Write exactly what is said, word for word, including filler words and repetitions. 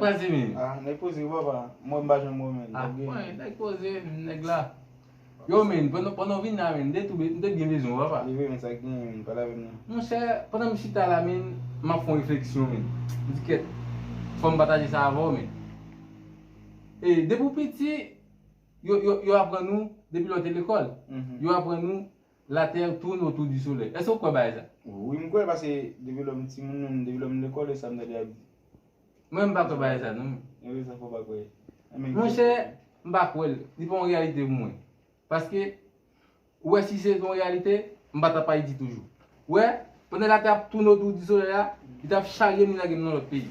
Pase men. Ah, nèg poze wi papa. Mwen m pa janm wè men. Ah, mwen, nèg poze, nèg la. Yo men, pandan pandan w vin la men, m te tou m te byen bezwen w papa. Li vre men sa k genyen men, pale avè m non. Monchè, pandan m chita la men, m ap fè yon refleksyon men. M di kèt, fò m pataje sa avè w men. E depi w piti, yo yo yo aprann ou depi lè w te lekòl. Yo aprann ou La terre tourne autour du soleil. Èske w kwè bagay sa? Wi, m kwè l paske depi lè m timoun menm, depi lè m lekòl, e sa m tande y ap di. Mwen, m pa kwè bagay sa non. E sa fò w pa kwè. Monchè, m pa kwè l. Li pa yon reyalite pou mwen. Paske, ou wè si se te yon reyalite, m pa t ap Ayiti toujou. Ou wè, pandan la terre ap tourne autour du soleil la, li t ap charye m, li lage m nan lòt peyi.